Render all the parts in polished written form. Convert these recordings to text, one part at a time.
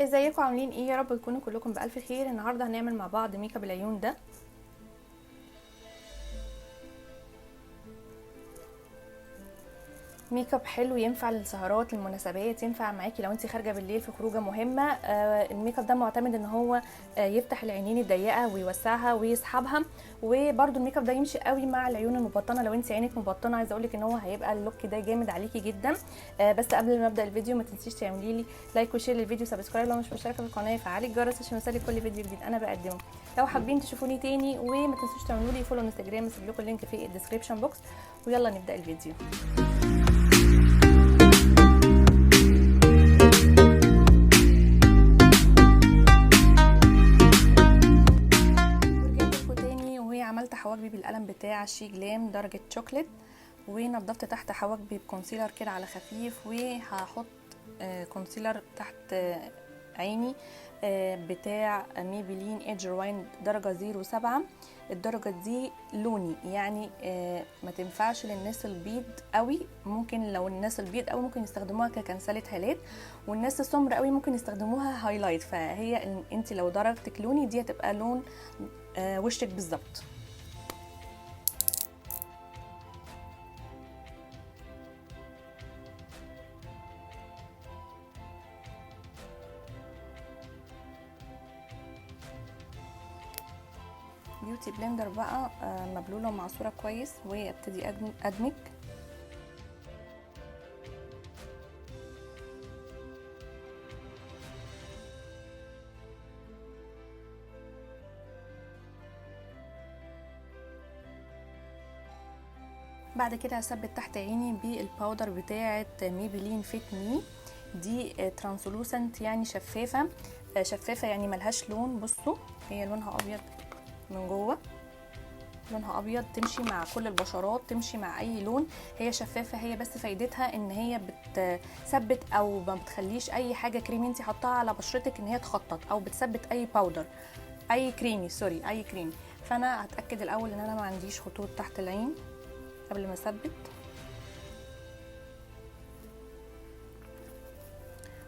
ازيكم عاملين ايه؟ يا رب تكونوا كلكم بالف خير. النهارده هنعمل مع بعض ميك اب العيون ده. ميك اب حلو ينفع للسهرات، للمناسبات، ينفع معاكي لو انت خارجه بالليل في خروجه مهمة. الميك اب ده معتمد ان هو يفتح العينين الضيقه ويوسعها ويسحبها، وبرده الميك اب ده يمشي قوي مع العيون المبطنه. لو انت عينك مبطنه عايزه اقولك ان هو هيبقى ال look ده جامد عليكي جدا. بس قبل ما ابدا الفيديو ما تنسيش تعملي لي like و share للفيديو، subscribe لو مش مشتركة في القناة، فعلي الجرس عشان يوصلك كل فيديو جديد انا بقدمه. لو حابين تشوفوني تاني، وما تنسوش تعملوا لي follow انستجرام، اسيب لكم ال link في ال description box. ويلا نبدا الفيديو. عملت حواجبي بالقلم بتاع SHEGLAM درجة شوكليت، ونضفت تحت حواجبي ب concealer كده على خفيف، وهحط concealer تحت عيني بتاع Maybelline Age Rewind درجة 07. الدرجة دي لوني، يعني ما تنفعش للناس البيض قوي. ممكن لو الناس البيض قوي ممكن يستخدموها ككنسلة هالات، والناس السمر قوي ممكن يستخدموها highlight. فهي انت لو درجتك لوني دي هتبقى لون وشك بالظبط. beauty blender بقى مبلوله ومعصوره كويس، وابتدي ادمج. بعد كده هثبت تحت عيني بال powder بتاعه Maybelline Fit Me دي، translucent يعني شفافة، شفافة يعني ملهاش لون. بصوا هي لونها ابيض من جوه، لونها ابيض، تمشي مع كل البشرات، تمشي مع اي لون. هي شفافة، هي بس فايدتها ان هي بتثبت او ما بتخليش اي حاجة كريمي انت حطاها على بشرتك ان هي تخطط، او بتثبت اي powder، اي كريمي، sorry اي كريمي. فانا هتاكد الاول ان انا ما عنديش خطوط تحت العين قبل ما اثبت.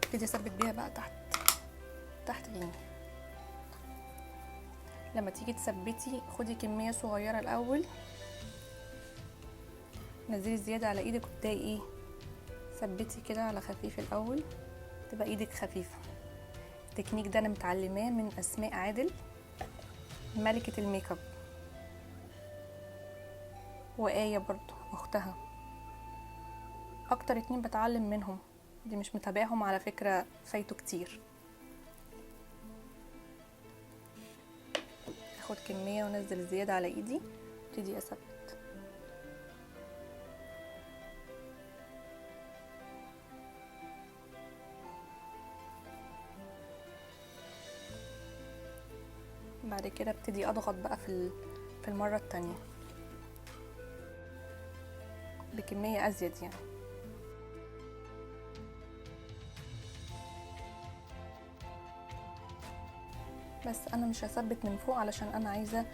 ابتدي اثبت بيها بقى تحت عيني. لما تيجي تثبتي خدي كمية صغيرة الاول، نزلي الزيادة على ايدك وابداي ايه ثبتي كده على خفيف الاول، تبقى ايدك خفيفة. التكنيك ده انا متعلماه من اسماء عادل ملكه الميك اب، وآية برضو اختها، اكتر اتنين بتعلم منهم. دي مش متابعهم على فكرة، فايتوا كتير. اخد كمية وانزل زيادة على ايدي، ابتدي اثبت. بعد كده ابتدي اضغط بقى في المرة التانية بكمية ازيد يعني. بس انا مش هثبت من فوق علشان انا عايزه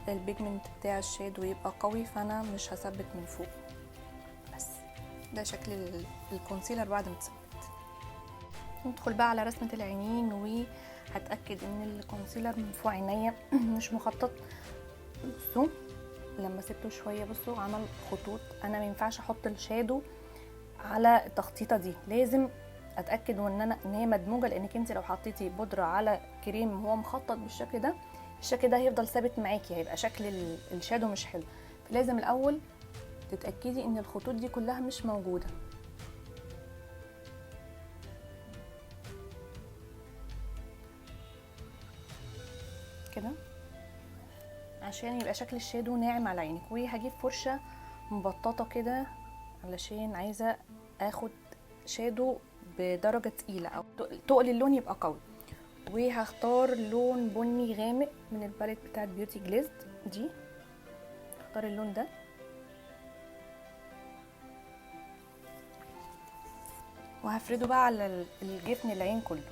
ال pigment بتاع ال shadow يبقى قوي، فانا مش هثبت من فوق. بس ده شكل ال concealer بعد ما اتثبت. ندخل بقى على رسمه العينين، وهتاكد ان ال concealer من فوق عينيا مش مخطط. بصوا لما سبته شوية بصوا عمل خطوط. انا ما ينفعش احط ال shadow على التخطيطه دي، لازم اتاكد ان انا ان هي مدموجه، لانك انت لو حطيتي بودره على كريم وهو مخطط بالشكل ده، الشكل ده هيفضل ثابت معاكي، هيبقى شكل ال shadow مش حلو. فلازم الاول تتاكدي ان الخطوط دي كلها مش موجودة. كده عشان يبقى شكل ال shadow ناعم على عينك. وهجيب فرشه مبططه كده علشان عايزه اخد shadow بدرجة تقيلة او تقل اللون يبقى قوي. وهختار لون بني غامق من ال palette بتاعت Beauty Glazed دي، هختار اللون ده. وهفرده بقى على الجفن العين كله.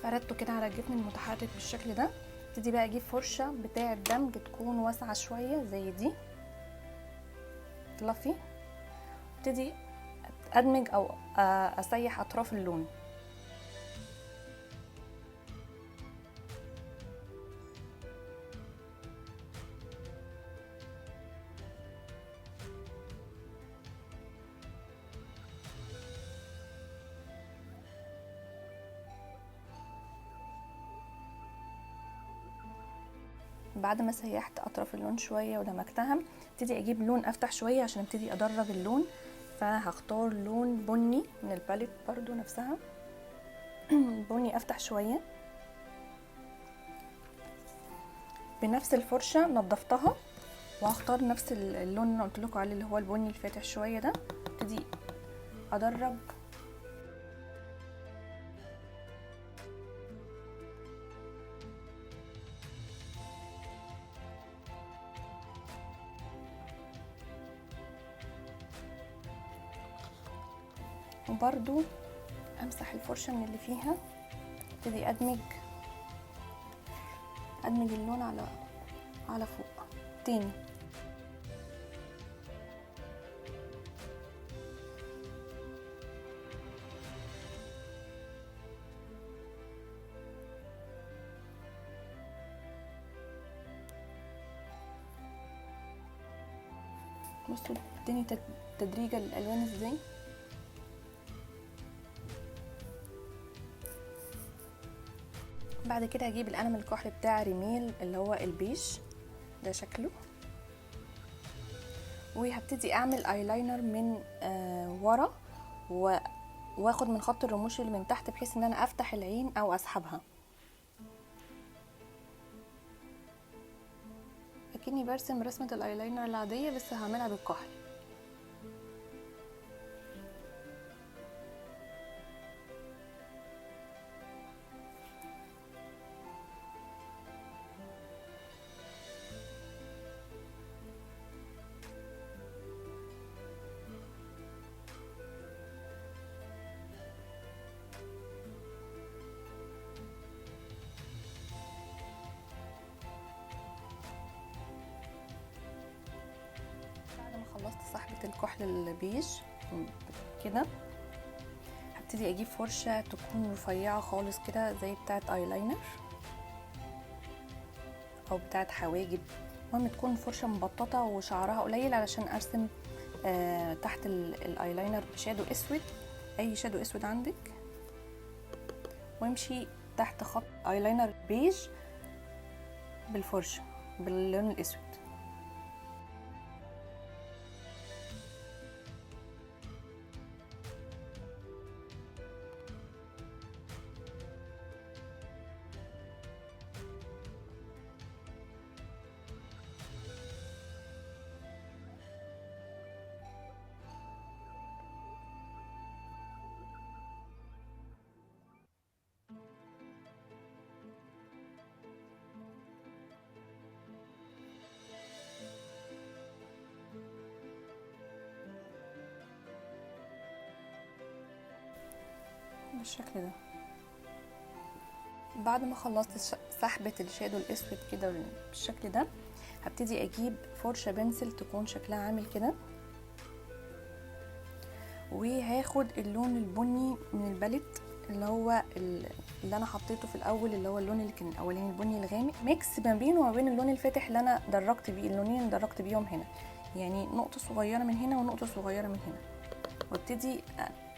فردته كده على الجفن المتحرك بالشكل ده. ابتدي بقى اجيب فرشه بتاعه دمج تكون واسعة شوية زي دي fluffy، ابتدي ادمج او اسيح اطراف اللون. بعد ما سيحت اطراف اللون شوية ودمجتها، ابتدي اجيب لون افتح شوية عشان ابتدي ادرج اللون، فهختار لون بني من ال palette برضو نفسها بني افتح شوية. بنفس الفرشة نظفتها، وهختار نفس اللون اللي قلت لكم عليه اللي هو البني الفاتح شوية ده، ابتدي ادرج وبرضو امسح الفرشة من اللي فيها، ابتدي ادمج اللون على فوق تاني. بصوا اداني تدريجة للالوان ازاي. بعد كده هجيب القلم الكحل بتاع ريميل اللي هو البيج ده شكله، وهبتدي اعمل ايلاينر من ورا واخد من خط الرموش اللي من تحت بحيث ان انا افتح العين او اسحبها، اكني برسم رسمة الايلاينر العادية بس هعملها بالكحل. خلصت سحبة الكحل البيج كده، هبتدي اجيب فرشة تكون رفيعة خالص كده زي بتاعة ايلاينر او بتاعة حواجب، المهم تكون فرشة مبططة وشعرها قليل علشان ارسم تحت ال eyeliner ب shadow اسود، اي shadow اسود عندك، وامشي تحت خط ايلاينر بيج بالفرشة باللون الاسود. بالشكل ده. بعد ما خلصت سحبة ال shadow الاسود كده بالشكل ده، هبتدي اجيب فرشة pencil تكون شكلها عامل كده، وهاخد اللون البني من ال palette اللي هو اللي انا حطيته في الاول، اللي هو اللون اللي كان الاولاني البني الغامق، mix ما بينه وما بين اللون الفاتح اللي انا درجت بيه، اللونين اللي درجت بيهم هنا، يعني نقطة صغيرة من هنا ونقطة صغيرة من هنا، وابتدي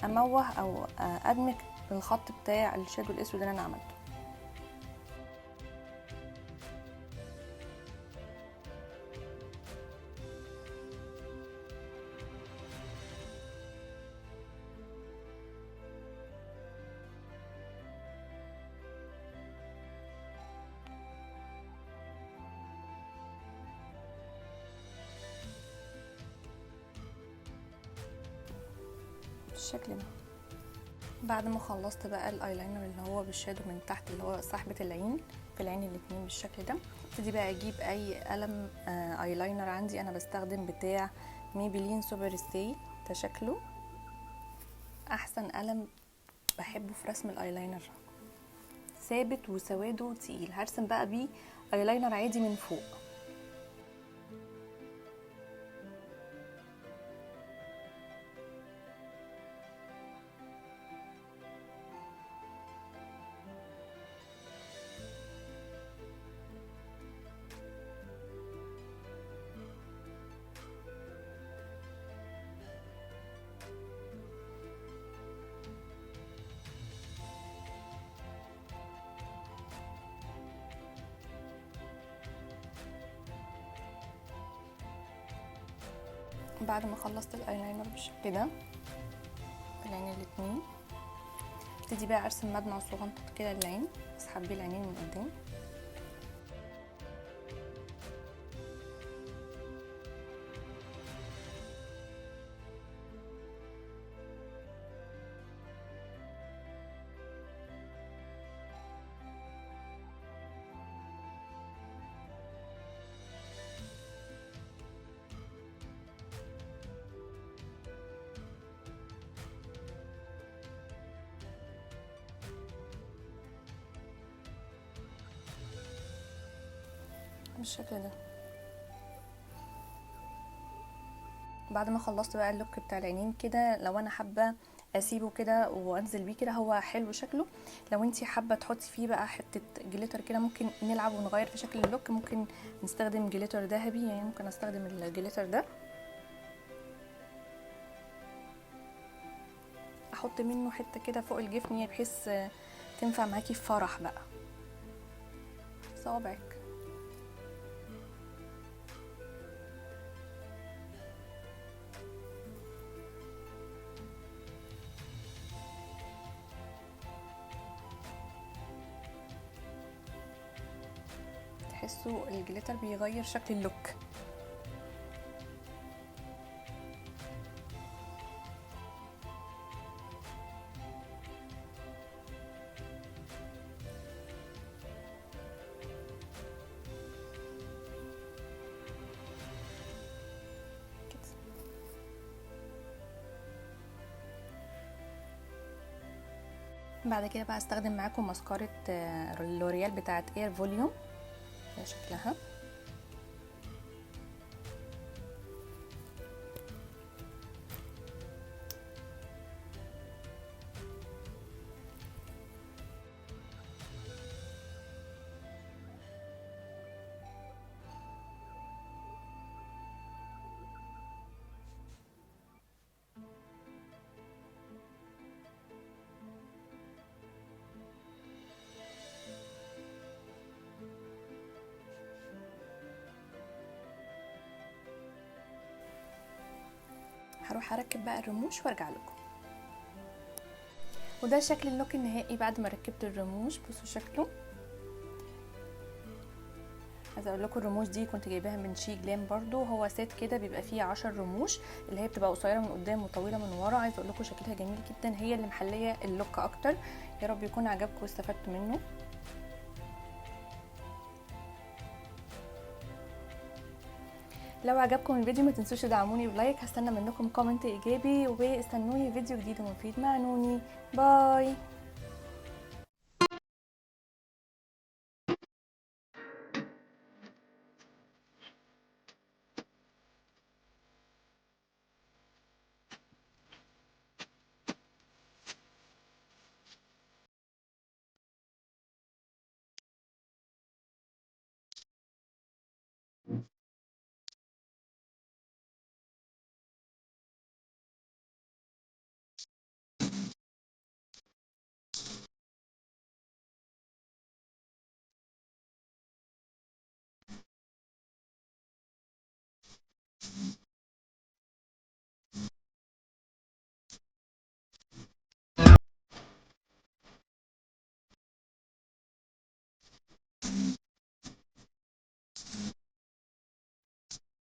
اموه او ادمج الخط بتاع ال shadow الاسود اللي انا عملته. بالشكل ده. بعد ما خلصت بقى الايلاينر اللي هو بال shadow من تحت اللي هو سحبة العين في العين الاتنين بالشكل ده، ابتدي بقى اجيب اي قلم ايلاينر عندي، انا بستخدم بتاع Maybelline Super Stay، ده شكله احسن قلم بحبه في رسم الايلاينر، ثابت وسواده تقيل. هرسم بقى بيه ايلاينر عادي من فوق. بعد ما خلصت الايلاينر بالشكل ده العين الاتنين، ابتدي بقى ارسم مدمع صغنطط كده للعين، اسحب بيه العينين من قدام. بالشكل ده. بعد ما خلصت بقى ال look بتاع العينين كده، لو انا حابة اسيبه كده وانزل بيه كده هو حلو شكله. لو انتي حابة تحطي فيه بقى حتة glitter كده، ممكن نلعب ونغير في شكل ال look. ممكن نستخدم glitter ذهبي، يعني ممكن استخدم ال glitter ده، احط منه حتة كده فوق الجفن، يعني بحيث تنفع معاكي في فرح بقى صوابعك. تحسوا ال glitter بيغير شكل ال look. بعد كده بقى استخدم معاكم ماسكارة لوريال بتاعت Air Volume، ده شكلها. هروح اركب بقى الرموش وارجع لكم. وده شكل ال look النهائي بعد ما ركبت الرموش. بصوا شكله. عايزه اقول لكم الرموش دي كنت جايباها من SHEGLAM برضو، هو set كده بيبقى فيه 10 رموش اللي هي بتبقى قصيرة من قدام وطويلة من ورا. عايزه اقول لكم شكلها جميل جدا، هي اللي محليه ال look اكتر. يا رب يكون عجبكم واستفدتوا منه. لو عجبكم الفيديو ما تنسوش تدعموني ب like، هستنى منكم comment ايجابي، واستنوني فيديو جديد ومفيد مع نوني. bye.